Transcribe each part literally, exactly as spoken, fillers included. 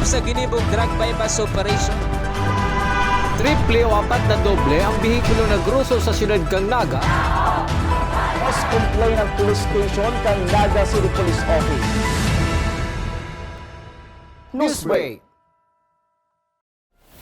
Sa ginibong drug buy-bust operation. Triple o apat na doble ang behikulo na groso sa siyudad kan Naga. Mas complain ang police station kan Naga City Police Office. Newsbreak.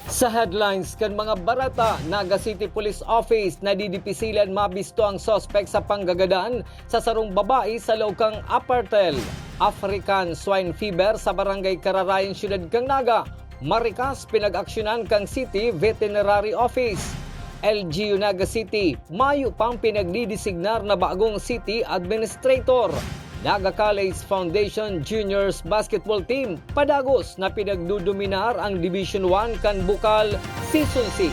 Sa headlines kan mga bareta, Naga City Police Office, nadidipisilan mabisto ang suspek sa panggagadan sa sarong babae sa laog kan Apartel. African Swine Fever sa Barangay Kararayan, Siyudad kan Naga, marikas pinag-aksyonan kan City Veterinary Office. L G U Naga City, mayo pang pinagdidesignar na bagong city administrator. Naga College Foundation Juniors Basketball Team, padagos na pinagdodominar ang Division one kan Bukal Season six.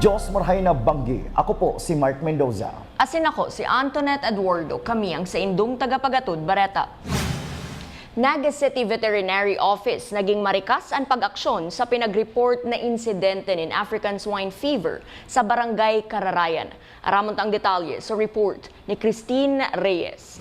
Diyos marhay na banggi. Ako po si Mark Mendoza. Asin ako si Antoinette Eduardo, kami ang saindong tagapagatod bareta. Naga City Veterinary Office, naging marikas an pag-aksyon sa pinag-report na insidente nin African Swine Fever sa Barangay Kararayan. Aramon ta ang detalye sa report ni Christine Reyes.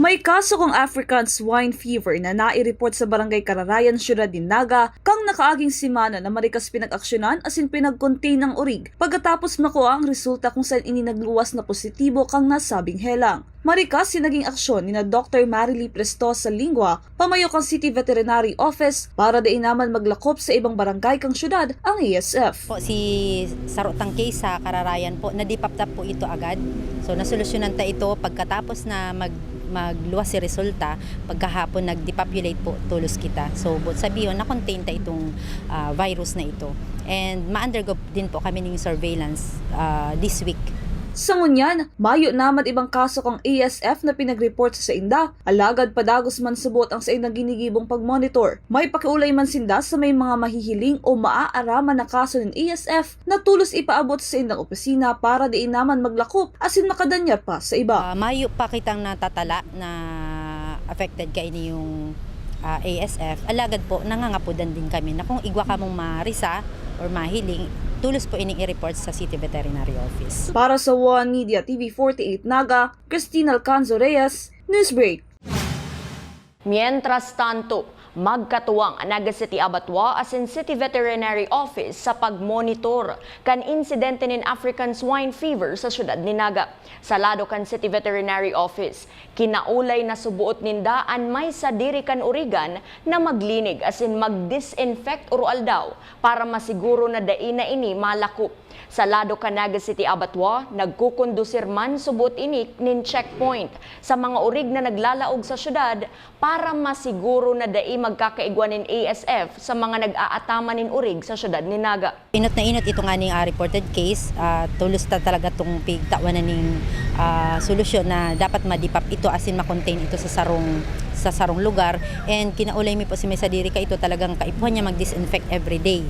May kaso kan African Swine Fever na nai-report sa Barangay Kararayan, Siyudad nin Naga, kan nakaaging semana na marikas pinag-aksyonan asin pinag-contain ang orig pagkatapos makua ang resulta kung saen ini nagluwas na positibo kan nasabing helang. Marikas an naging aksyon nina Doktor Marilee Prestosa Lingua, pamayo kan City Veterinary Office, para dai naman maglakop sa ibang barangay kan siyudad ang A S F. Po, si saro tang case sa Kararayan po, nadipaptap po ito agad. So, nasolusyonan ta ito pagkatapos na mag-, magluwas si resulta, pagkahapon nag-depopulate po tulos kita. So, buot sabihon, na-contain ta itong, ah, virus na ito. And ma-undergo din po kami ning surveillance, ah, this week. Sa ngunyan, mayo naman ibang kaso kan A S F na pinag-report sa sainda. Alagad padagos man subot ang saindang ginigibong pag-monitor. May pakiolay man sinda sa may mga mahihiling o maaaraman na kaso nin A S F na tulos ipaabot sa saindang opisina para dai naman maglakop asin makadanyar pa sa iba. Ah, mayo pa kitang natatala na affected kaini yung, ah, A S F. Alagad po, nangangapodan din kami na kung igwa kamong marisa or mahiling, tulos po ining i-report sa City Veterinary Office. Para sa One Media T V forty-eight Naga, Christine Alcanzo Reyes, Newsbreak. Mientras tanto, magkatuwang an Naga City Abattoir asin City Veterinary Office sa pagmonitor kan insidente nin African Swine Fever sa siyudad nin Naga. Sa lado kan City Veterinary Office, kinaolay na suboot ninda an may sadiri kan origan na maglinig asin mag-disinfect oro-aldaw para masiguro na dai na ini malakop. Sa lado kan Naga City Abattoir, nagkukondusir man subot ini nin checkpoint sa mga orig na naglalaog sa syudad para masiguro na dai magkakaigwa nin A S F sa mga nag-aataman nin orig sa syudad nin Naga. Inot na inot ito nganing, ah, reported case, ah, tulos ta talaga tong pigtawan na ning, ah, solusyon na dapat madipap ito asin ma-contain ito sa sarong, sa sarong lugar. And kinaulay mi po si may sadiri ka ito talagang kaipuhan niya mag-disinfect everyday.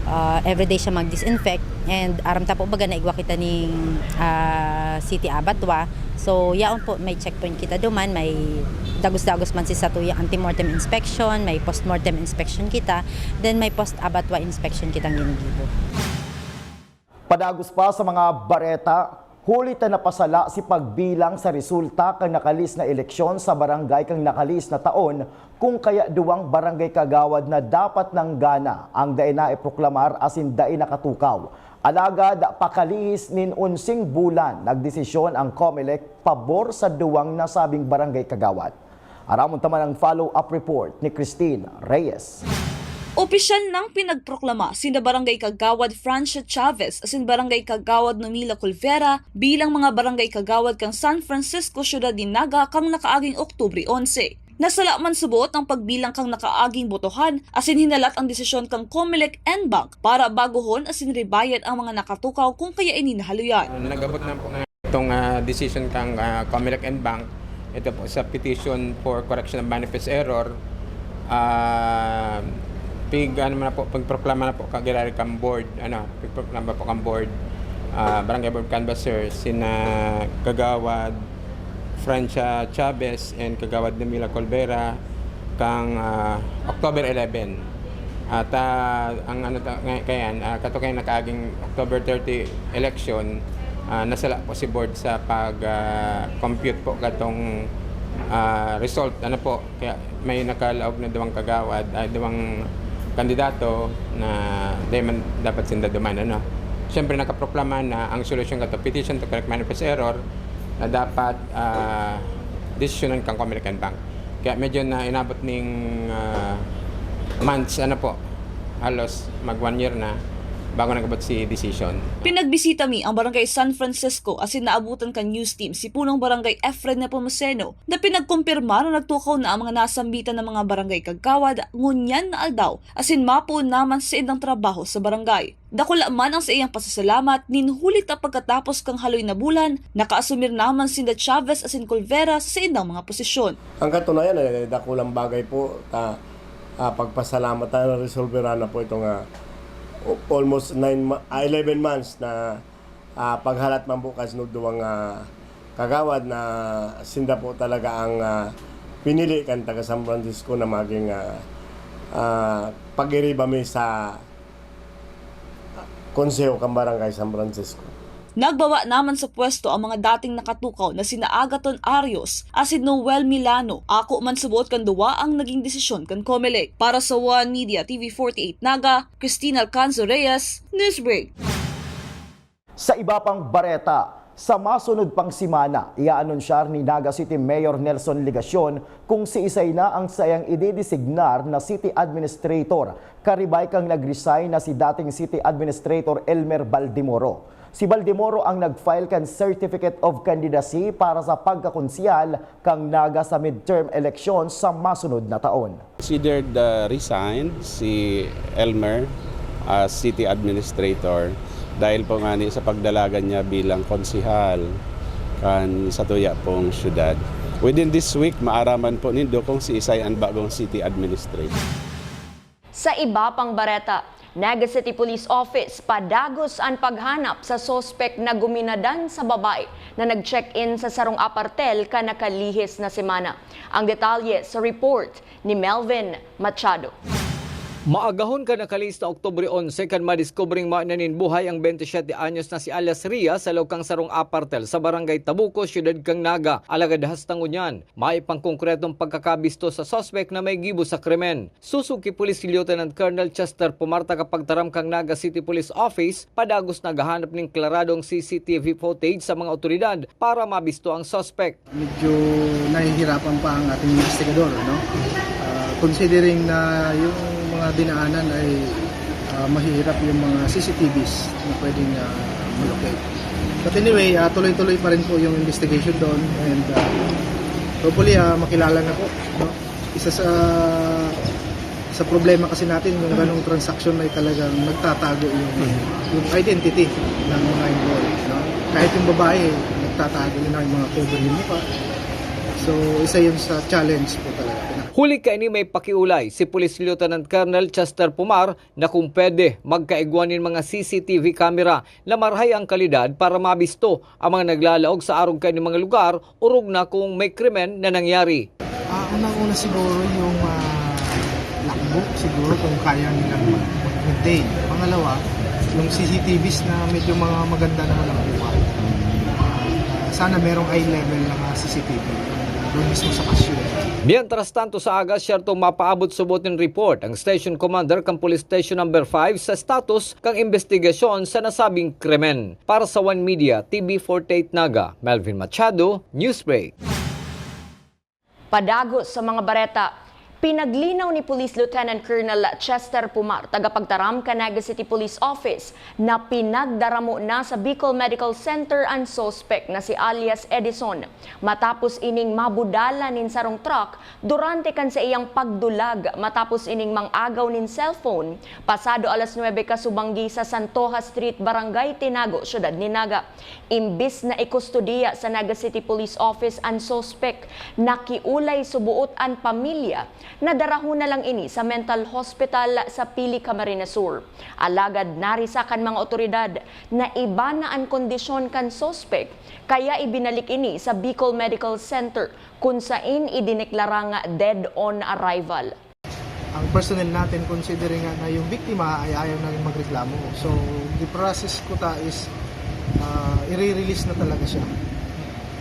Ah, everyday siya mag-disinfect. And aram ta po baga na igwa kita ning, ah, City Abattoir. So, yaon po, may checkpoint kita duman, may dagos-dagos man si satuyang antemortem inspection, may postmortem inspection kita, then may post-abattoir inspection kitang ginigibo. Padagos pa sa mga bareta, huli ta napasala si pagbilang sa resulta kan nakalis na eleksyon sa barangay kan nakalis na taon, kung kaya duwang barangay kagawad na dapat nanggana ang dai naiproklamar asin dai nakatukaw. Alagad pakalihis nin unsing bulan, nagdesisyon ang Comelec pabor sa duwang nasabing barangay kagawad. Aramon ta man ang follow-up report ni Christine Reyes. Opisyal nang pinagproklama sina Barangay Kagawad Francia Chavez asin Barangay Kagawad Numila Colvera bilang mga barangay kagawad kan San Francisco, Siyudad nin Naga, kan nakaaging Oktubre onse. Nasala man subot ang pagbilang kan nakaaging botohan asin hinalat ang desisyon kan Comelec en banc para bagohon asin rebayad ang mga nakatukaw kung kaya ini nahaluyan. Nag-abot na po nga itong, ah, decision kang, ah, Comelec en banc, ito po sa petition for correction of manifest error, ah, pig-, ano na po, pagproklama na po kagiraray kang board, ano, pagproklama po kang board, ah, Barangay Board Canvasser, sina Kagawad Francia Chavez and Kagawad Dumila Colvera kang, ah, October eleven. At, ah, ang ano ta-, ngay-, kayan, ah, katukay nakaaging October thirty election, ah, nasala po si board sa pag, ah, compute po katong, ah, result, ano po, kaya may nakalaog na duwang kagawad, ah, duwang kandidato na di man dapat sinda duman, ano. Siyempre, nakaproklama na ang solusyon kato, petition to correct manifest error, na dapat, ah, desisyonan kan Comelec and Bank. Kaya medyo na inabot ning, ah, months, ano po, halos mag one year na bago nag-abot si decision. Pinagbisita mi ang Barangay San Francisco asin naabutan kan news team si Punong Barangay Efren Nepomuceno na pinagkumpirma na nagtukaw na ang mga nasambitan na mga barangay kagawad ngunyan na aldaw asin mapoon naman sa saindang trabaho sa barangay. Dakula man ang saiyang pasasalamat nin huli ta pagkatapos kan haloy na bulan, nakaasumir naman sinda Chavez asin Colvera sa saindang mga posisyon. Ang katunayan, eh, dakulang bagay po ta, ah, pagpasalamatan na resolveran na po itong, ah, o-, almost nine ma-, ah, eleven months na, ah, paghalat man po kan duwang, ah, kagawad na sinda po talaga ang, ah, pinili kan taga San Francisco na maging, ah, ah, pag-iriba mi sa Konseho kan Barangay San Francisco. Nagbawa naman sa pwesto ang mga dating nakatukaw na sina Agaton Arios asin Noel Milano. Ako man, suboot kan duwa ang naging desisyon kan Comelec. Para sa One Media T V forty-eight Naga, Christine Alcanzo Reyes, Newsbreak. Sa iba pang bareta, sa masunod pang semana, i-aanunsyar ni Naga City Mayor Nelson Legacion kung siisay na ang saiyang idedesignar na city administrator, karibay kan nag-resign na si dating City Administrator Elmer Baldemoro. Si Baldemoro ang nag-file kan Certificate of Candidacy para sa pagkakonsehal kan Naga sa midterm election sa masunod na taon. Considered, uh, resigned si Elmer as city administrator dahil po ngani sa pagdalagan niya bilang konsehal kan satuya pong syudad. Within this week, maaraman po nindo kung siisay ang bagong city administrator. Sa iba pang bareta, Naga City Police Office padagos an paghanap sa suspek na guminadan sa babae na nag-check-in sa sarong apartel kan nakalihis na semana. Ang detalye sa report ni Melvin Machado. Maagahon kan nakalihis na Oktubre onse kan madiskubreng mayo na nin buhay ang bente siyete anyos na si alias Ria sa loob kan sarong apartel sa Barangay Tabuco, siyudad kan Naga. Alagad hasta ngunyan, mayo pang konkretong pagkakabisto sa suspek na may gibo sa krimen. Sosog ki Police Lieutenant Colonel Chester Pumarta, kapagtaram kan Naga City Police Office, padagos naghahanap nin klaradong C C T V footage sa mga otoridad para mabisto ang suspek. Medyo nahihirapan pa ang ating investigador, no? Ah, considering na yung mga dinaanan ay, ah, mahihirap yung mga C C T Vs na pwedeng, ah, malocate. But anyway, ah, tuloy-tuloy pa rin po yung investigation doon and, ah, hopefully, ah, makilala na po, no? Isa sa, sa problema kasi natin, yung ganong transaksyon ay talagang nagtatago yung, yung identity ng mga involved, no? Kahit yung babae, nagtatago yun ang mga cover yung mukha. So, isa yun sa challenge po talaga. Huli kaini may pakiulay si Police Lieutenant Colonel Chester Pumar na kung pwede, magkaigwa nin mga C C T V camera na marahay ang kalidad para mabisto ang mga naglalaog sa arog kaini mga lugar, orog na kung may krimen na nangyari. Ah, unang-una siguro yung, ah, logbook siguro kung kaya nilang mag-, mag-maintain. Pangalawa, yung C C T Vs na medyo mga maganda naman ang kuha. Ah, sana merong eye level na mga C C T V doon mismo sa kasyo. Mientras tanto, sa aga, siyertong mapaabot subot nin report ang Station Commander kan Police Station Number five sa status kan imbestigasyon sa nasabing krimen. Para sa One Media, T V forty-eight Naga, Melvin Machado, Newsbreak. Padagos sa mga bareta, pinaglinaw ni Police Lieutenant Colonel Chester Pumar, tagapagtaram kan Naga City Police Office, na pinagdaramo na sa Bicol Medical Center an suspek na si alias Edison, matapos ining mabudalan nin sarong truck durante kan saiyang pagdulag matapos ining mang-agaw nin cellphone pasado alas nuebe kasubanggi sa Santoja Street, Barangay Tinago, Siyudad nin Naga. Imbis na ikustodiya sa Naga City Police Office an suspek, nakiulay suboot an pamilya na darahon na lang ini sa mental hospital sa Pili, Camarines Sur. Alagad narisa kan mga otoridad na iba na an kondisyon kan suspek, kaya ibinalik ini sa Bicol Medical Center, kun sain idineklarang dead on arrival. Ang personnel natin, considering nga na yung biktima ay ayaw nang magreklamo. So, the process ko ta is, ah, i-release na talaga siya.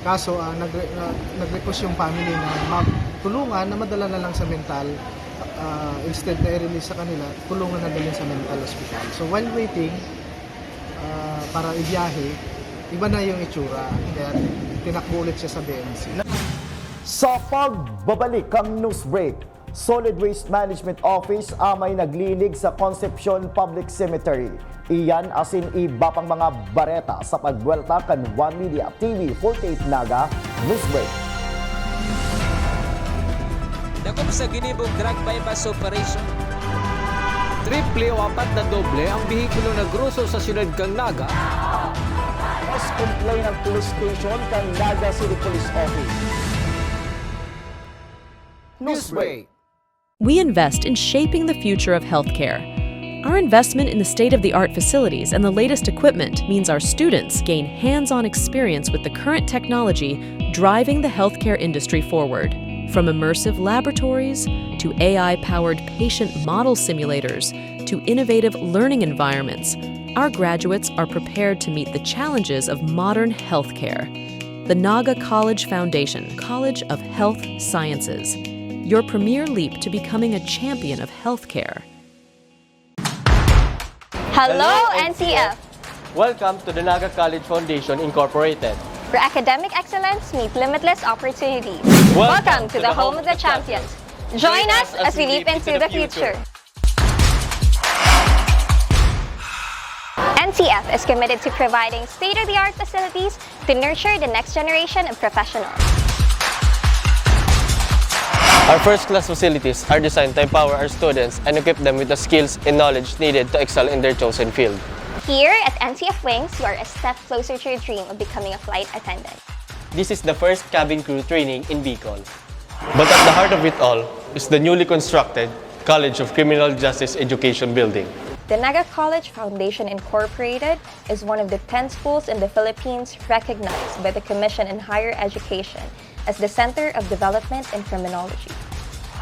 Kaso, ah, nagre-, ah, nag-request yung family na magtulungan na madala na lang sa mental, ah, instead na i-release sa kanila, tulungan na dalhin sa mental hospital. So, while waiting, ah, para ibiyahe, iba na yung itsura. Kaya tinakbo ulit siya sa B M C. Sa pagbabalik ang news break, Solid Waste Management Office amay naglilig sa Concepcion Public Cemetery. Iyan asin iba pang mga bareta sa pagbuwelta kan One Media T V forty-eight Naga Newsbreak. Dakop sa ginibong drug buy-bust operation. Triple o apat na doble ang behikulo na groso sa siyudad kan Naga. Mas complain ang police station kan Naga City Police Office. Newsbreak. We invest in shaping the future of healthcare. Our investment in the state-of-the-art facilities and the latest equipment means our students gain hands-on experience with the current technology driving the healthcare industry forward. From immersive laboratories to A I-powered patient model simulators to innovative learning environments, our graduates are prepared to meet the challenges of modern healthcare. The Naga College Foundation, College of Health Sciences, your premier leap to becoming a champion of healthcare. Hello, N C F! Welcome to the Naga College Foundation Incorporated, where academic excellence meets limitless opportunities. Welcome to the home of the champions. Join us as we leap into the future. N C F is committed to providing state-of-the-art facilities to nurture the next generation of professionals. Our first-class facilities are designed to empower our students and equip them with the skills and knowledge needed to excel in their chosen field. Here at N C F Wings, you are a step closer to your dream of becoming a flight attendant. This is the first cabin crew training in Bicol. But at the heart of it all is the newly constructed College of Criminal Justice Education Building. The Naga College Foundation Incorporated is one of the ten schools in the Philippines recognized by the Commission on Higher Education as the Center of Development in Criminology.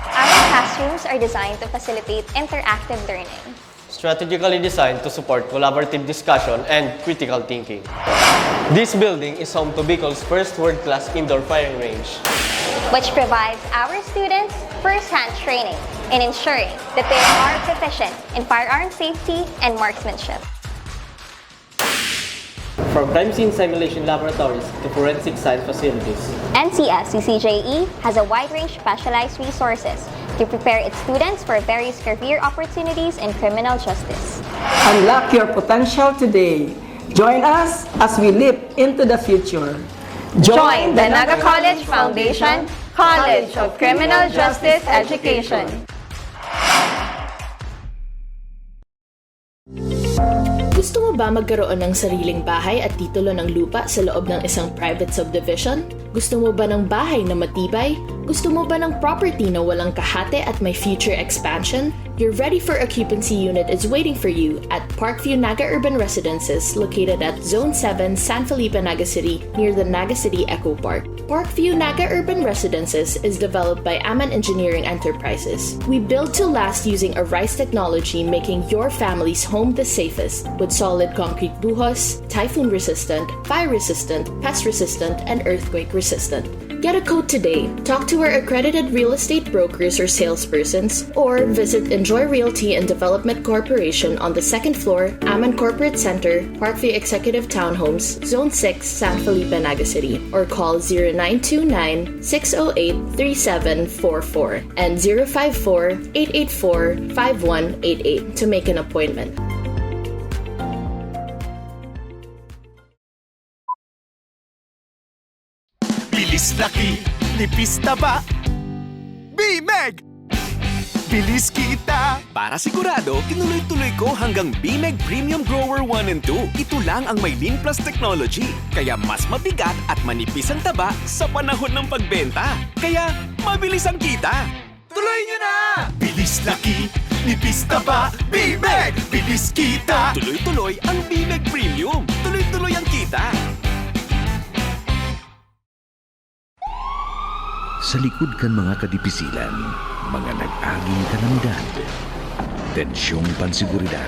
Our classrooms are designed to facilitate interactive learning, strategically designed to support collaborative discussion and critical thinking. This building is home to Bicol's first world-class indoor firing range, which provides our students first-hand training in ensuring that they are proficient in firearm safety and marksmanship. From crime scene simulation laboratories to forensic science facilities, N C F C C J E has a wide range of specialized resources to prepare its students for various career opportunities in criminal justice. Unlock your potential today. Join us as we leap into the future. Join the Naga College Foundation, College of Criminal Justice Education. Gusto mo ba magkaroon ng sariling bahay at titulo ng lupa sa loob ng isang private subdivision? Gusto mo ba ng bahay na matibay? Gusto mo ba ng property na walang kahati at may future expansion? Your ready for occupancy unit is waiting for you at Parkview Naga Urban Residences, located at Zone seven, San Felipe, Naga City, near the Naga City Eco Park. Parkview Naga Urban Residences is developed by Aman Engineering Enterprises. We build to last using a rise technology, making your family's home the safest, with solid concrete buhos, typhoon resistant, fire resistant, pest resistant, and earthquake resistant. Get a quote today. Talk to our accredited real estate brokers or salespersons, or visit Enjoy Realty and Development Corporation on the second floor, Aman Corporate Center, Parkview Executive Townhomes, Zone six, San Felipe, Naga City, or call zero nine two nine, six oh eight, three seven four four and zero five four, eight eight four, five one eight eight to make an appointment. Bilis, laki, nipis, taba. B-Meg! Bilis kita! Para sigurado, tinuloy-tuloy ko hanggang B-Meg Premium Grower one and two. Ito lang ang may Lean Plus technology, kaya mas mabigat at manipis ang taba sa panahon ng pagbenta. Kaya, mabilis ang kita! Tuloy nyo na! Bilis, laki, nipis, taba, B-Meg! Bilis kita! Tuloy-tuloy ang B-Meg Premium! Tuloy-tuloy ang kita! Sa likod kan mga kadipisilan, mga nag-aging kalamidad, tensyong panseguridad,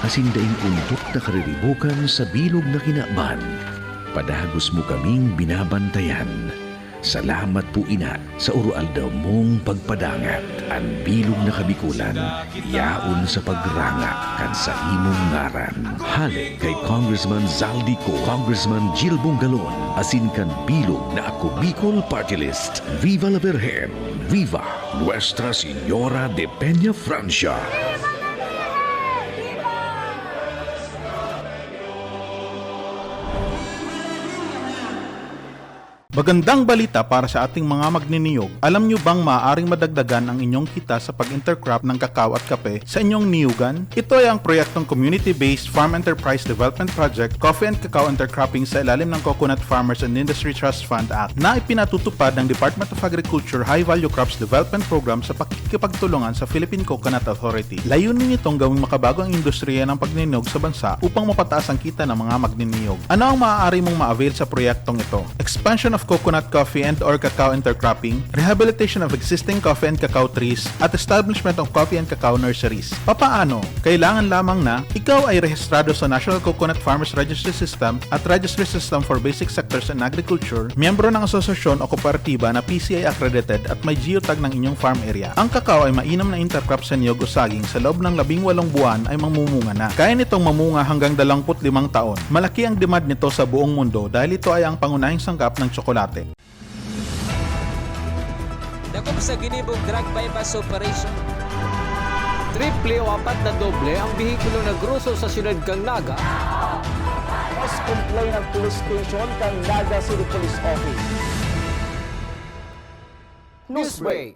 asin daing undok na kariribokan sa bilog na kinaban, Padagos mo kaming binabantayan. Salamat po, Ina, sa uroaldaw mong pagpadangat. An bilog na Kabikulan, yaon sa pagranga kan saimong ngaran. Hale kay Congressman Zaldy Co, Congressman Gil Bongalon, asin kan bilog na Ako Bicol Party List. Viva la Virgen! Viva Nuestra Señora de Peña Francia! Magandang balita para sa ating mga magniniyog. Alam nyo bang maaaring madagdagan ang inyong kita sa pag-intercrop ng kakao at kape sa inyong niyugan? Ito ay ang proyektong Community-Based Farm Enterprise Development Project, Coffee and Cacao Intercropping sa ilalim ng Coconut Farmers and Industry Trust Fund Act na ipinatutupad ng Department of Agriculture High Value Crops Development Program sa pakikipagtulungan sa Philippine Coconut Authority. Layunin nitong gawing makabago ang industriya ng pagniniyog sa bansa upang mapataas ang kita ng mga magniniyog. Ano ang maaari mong ma-avail sa proyektong ito? Expansion of coconut coffee and or cacao intercropping, rehabilitation of existing coffee and cacao trees, at establishment of coffee and cacao nurseries. Papaano? Kailangan lamang na ikaw ay rehistrado sa National Coconut Farmers Registry System at Registry System for Basic Sectors in Agriculture, miyembro ng asosasyon o kooperatiba na P C I accredited at may geotag ng inyong farm area. Ang kakao ay mainam na intercrop sa niyog o saging sa loob ng labing walong buwan ay mamumunga na. Kaya nitong mamunga hanggang dalawampu't limang taon. Malaki ang demand nito sa buong mundo dahil ito ay ang pangunahing sangkap ng tsokolate. Dakop sa ginibong drug buy-bust operation. Triple o apat na doble ang behikulo na groso sa siyudad kan Naga. Mas complain ang police station kan Naga City Police Office. Newsbreak.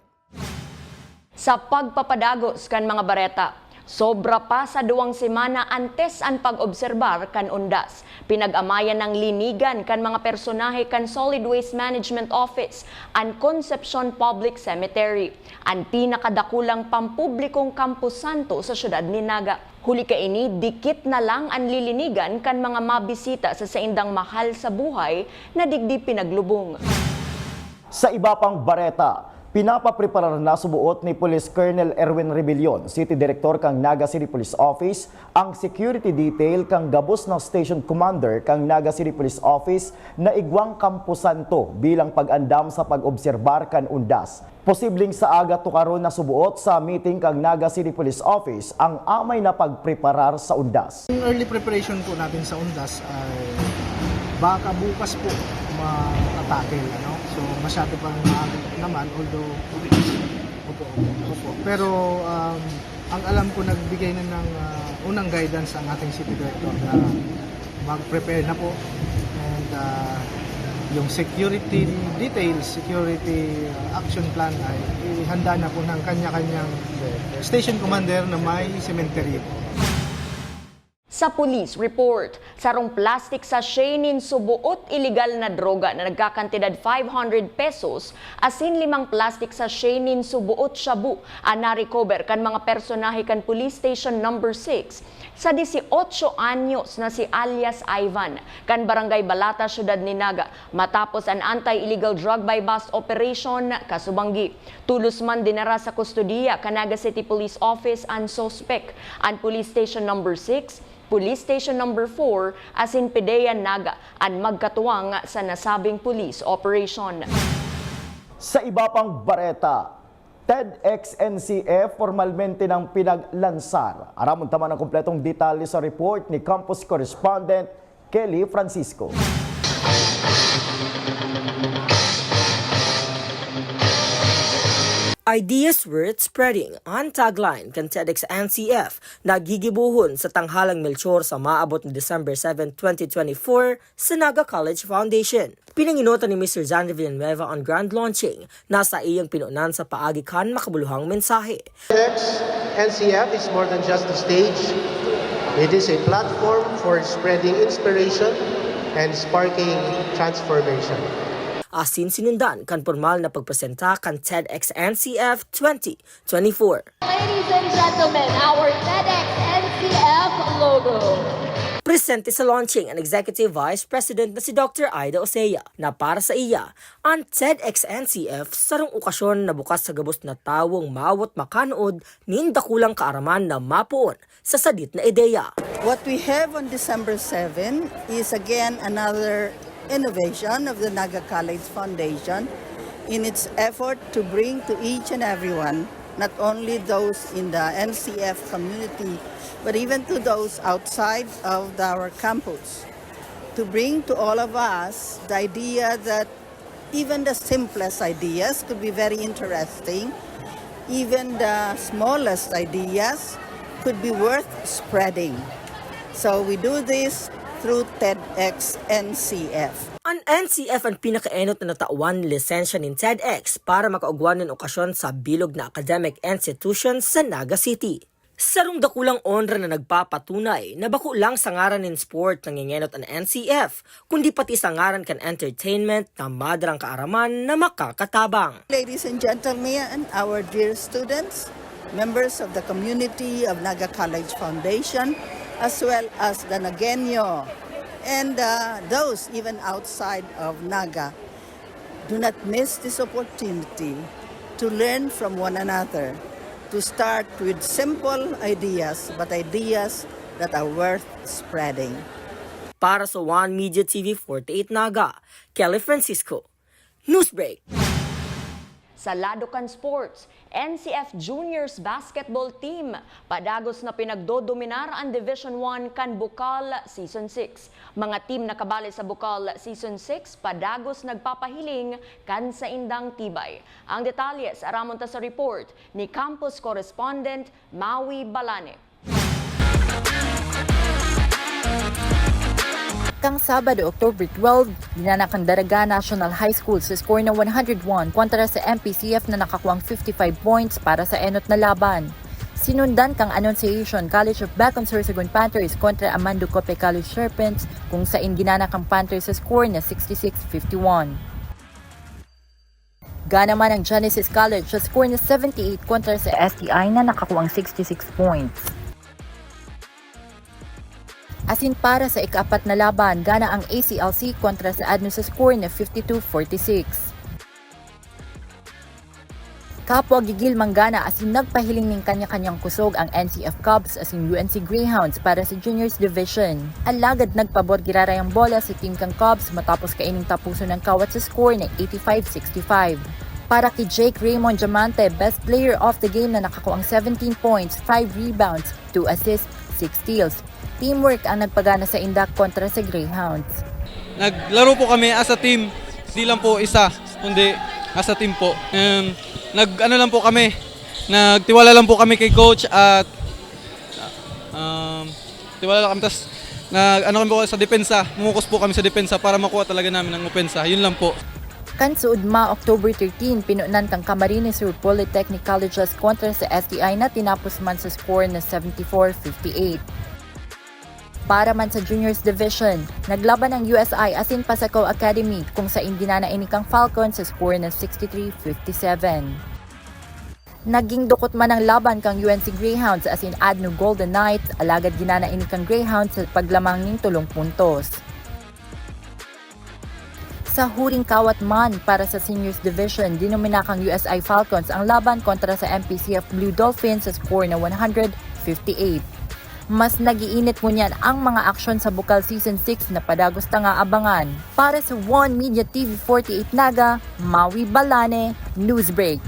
Sa pagpapadagos kan mga bareta, sobra pa sa duwang semana antes an pag-obserbar kan undas. Pinag-amayan nang linigan kan mga personahe kan Solid Waste Management Office an Concepcion Public Cemetery, an pinakadakulang pampublikong kamposanto sa siyudad nin Naga. Huli kaini, dikit na lang an lilinigan kan mga mabisita sa saindang mahal sa buhay na digdi pinaglubong. Sa iba pang bareta, pinapapreparar na suboot ni Police Colonel Erwin Rebellion, City Director kan Naga City Police Office, ang security detail kan gabos na Station Commander kan Naga City Police Office na igwang kamposanto bilang pag-andam sa pag-obserbar kan undas. Posibleng sa aga tukaron na suboot sa meeting kan Naga City Police Office ang amay na pagpreparar sa undas. Ang early preparation po natin sa undas ay baka bukas po ma-tackle, ano? So, masyado pang maaga naman, although, opo, opo, opo. Pero um, ang alam ko, nagbigay na ng uh, unang guidance ang ating city director na mag-prepare na po. And uh, yung security details, security uh, action plan ay ihanda na po ng kanya-kanyang station commander na may cemetery. Sa police report, sarong plastic sachet nin suboot iligal na droga na nagkakantidad five hundred pesos asin limang plastic sachet nin suboot shabu an na-recover kan mga personahe kan Police Station Number six sa dieciocho anyos na si alias Ivan, kan Barangay Balata, Siyudad ni Naga, matapos an anti-illegal drug buy-bust operation kasubanggi. Tulos man dinara sa kustodiya kan Naga City Police Office an suspek. An Police Station Number six, Police Station Number four asin PDEA Naga an magkatuwang sa nasabing police operation. Sa iba pang bareta, TED-X-NCF formalmente nang pinaglansar. Aramon ta man ang kompletong detalye sa report ni campus correspondent Kelly Francisco. Ideas worth spreading an tagline kan TED-X-NCF na gigibohon sa Tanghalang Melchor sa maabot na December seven, twenty twenty-four sa Naga College Foundation. Pinangenotan ni Mister Xander Villanueva an grand launching na saiyang pinunan sa paagi kan makabuluhang mensahe. X N C F is more than just a stage. It is a platform for spreading inspiration and sparking transformation. Asin sinundan kan pormal na pagpresenta kan TED-X-NCF twenty twenty-four. Ladies and gentlemen, our TED-X-NCF logo. Presente sa launching an Executive Vice President na si Doctor Ida Osea, na para sa iya, an TED-X-NCF sarong okasyon na bukas sa gabos na tawong mawot makanood nin dakulang kaaraman na mapoon sa sadit na ideya. What we have on December seven is again another innovation of the Naga College Foundation in its effort to bring to each and everyone, not only those in the N C F community, but even to those outside of our campus, to bring to all of us the idea that even the simplest ideas could be very interesting. Even the smallest ideas could be worth spreading. So we do this through TEDx N C F. An N C F an pinakaenot na natawan lisensya nin TEDx para makaugwan nin okasyon sa bilog na academic institution sa Naga City. Sarong dakulang onra na nagpapatunay na bako lang sa ngaran nin sport nangengenot an N C F, kundi pati sa ngaran kan entertainment na madarang kaaraman na makakatabang. Ladies and gentlemen, our dear students, members of the community of Naga College Foundation, as well as the Nagueño, and uh, those even outside of Naga, do not miss this opportunity to learn from one another, to start with simple ideas, but ideas that are worth spreading. Para sa One Media T V forty-eight Naga, Kelly Francisco, Newsbreak. Sa lado kan sports, N C F Juniors Basketball Team padagos na pinagdodominar an Division one kan Bukal Season six. Mga team na kabali sa Bukal Season six padagos nagpapahiling kan saindang tibay. Ang detalye sa aramon ta sa report ni campus correspondent Maui Balane. Kan Sabado, October twelve, ginana kan Daraga National High School sa score na one hundred one kontra sa M P C F na nakakuang fifty-five points para sa enot na laban. Sinundan kang Annunciation College of Bacon Sorsogon Panthers kontra Amando Cope College Serpents, kung sain ginana kang Panthers sa score na sixty-six fifty-one. Gana man ang Genesis College sa score na seventy-eight kontra sa S T I na nakakuang sixty-six points. Asin para sa ikaapat na laban, gana ang A C L C kontra sa Adno sa score na fifty-two forty-six. Kapwa gigil manggana asin nagpahiling nin kanya-kanyang kusog ang N C F Cubs asin U N C Greyhounds para sa Juniors Division. Alagad nagpabor giraray ang bola sa team kan Cubs matapos kaining tapuson ang kawat sa score na eighty-five sixty-five. Para ki Jake Raymond Diamante, best player of the game na nakakuang seventeen points, five rebounds, two assists, six steals. Teamwork ang nagpagana sainda kontra sa Greyhounds. Naglaro po kami as a team, di lang po isa, kundi as a team po. Um, nag, ano lang po kami, nagtiwala lang po kami kay coach at, um, tiwala lang kami. Tas nag, ano kami po sa depensa, mumukus po kami sa depensa para makuha talaga namin ang opensa. Yun lang po. Kan suodma, October thirteen, pinunan kan Camarines Sur Polytechnic Colleges kontra sa S T I na tinapos man sa score na seventy-four fifty-eight. Para man sa Juniors Division, naglaban ang U S I asin Pasacao Academy, kung sain ginana ini kang Falcons sa score na sixty-three fifty-seven. Naging dukot man ang laban kang U N C Greyhounds asin Adno Golden Knights, alagad ginana ini kang Greyhounds sa paglamang nin tolong puntos. Sa huring kawat man, para sa Seniors Division, dinomina kang U S I Falcons ang laban kontra sa M P C F Blue Dolphins sa score na one hundred fifty-eight. Mas nag-iinit ngunyan ang mga aksyon sa Bukal Season six na padagos tanga abangan. Para sa One Media T V forty-eight Naga, Maui Balane, Newsbreak.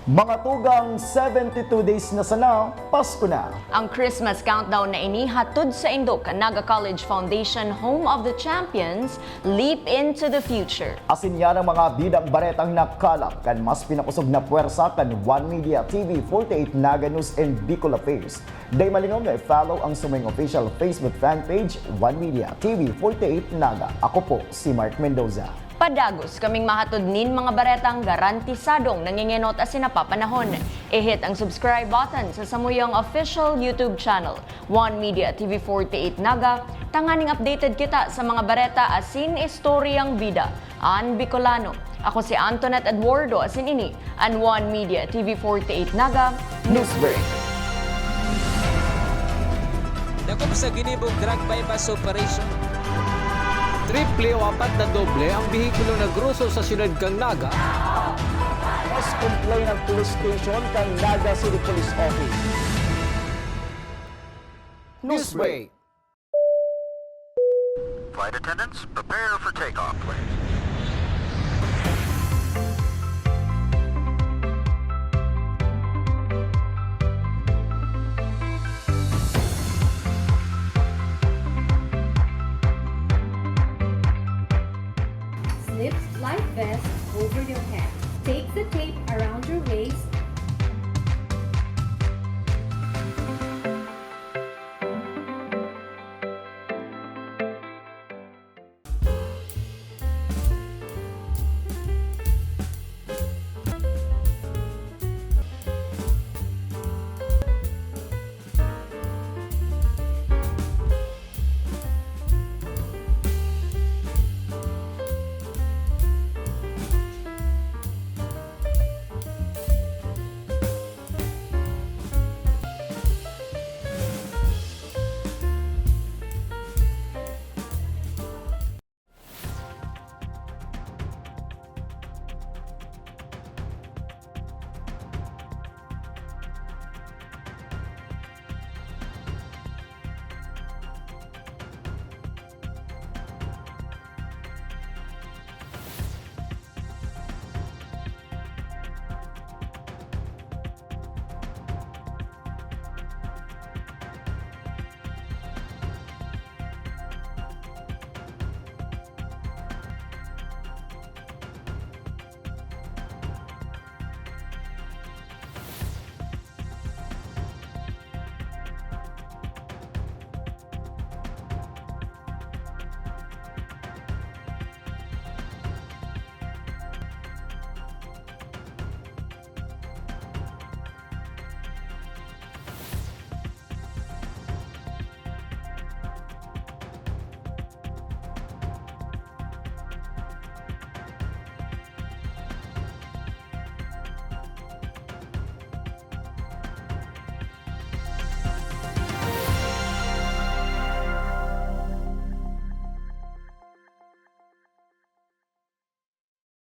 Mga tugang, seventy-two days na sana, Pasko na. Ang Christmas countdown na ini hatod saindo kan Naga College Foundation, home of the champions, leap into the future. Asin yan ang mga bidang baretang nakalap kan mas pinakosog na pwersa kan One Media T V forty-eight Naga News and Bicol Affairs. Dai malingaw na i-follow ang samuyang official Facebook fan page, One Media T V forty-eight Naga. Ako po si Mark Mendoza. Padagos kaming mahatod nin mga baretang garantisadong nangengenot asin napapanahon. I-hit ang subscribe button sa samuyang official YouTube channel, One Media T V forty-eight Naga, tanganing updated kita sa mga bareta asin istoryang bida an Bicolano. Ako si Antoinette Eduardo, asin ini an One Media T V forty-eight Naga Newsbreak. Dakop sa ginibong drug buy-bust operation. Triple o apat na doble ang behikulo na groso sa syudad kan Naga. Mas complain ang police station kan Naga City Police Office. Newsbreak. Flight attendants, prepare for takeoff, please.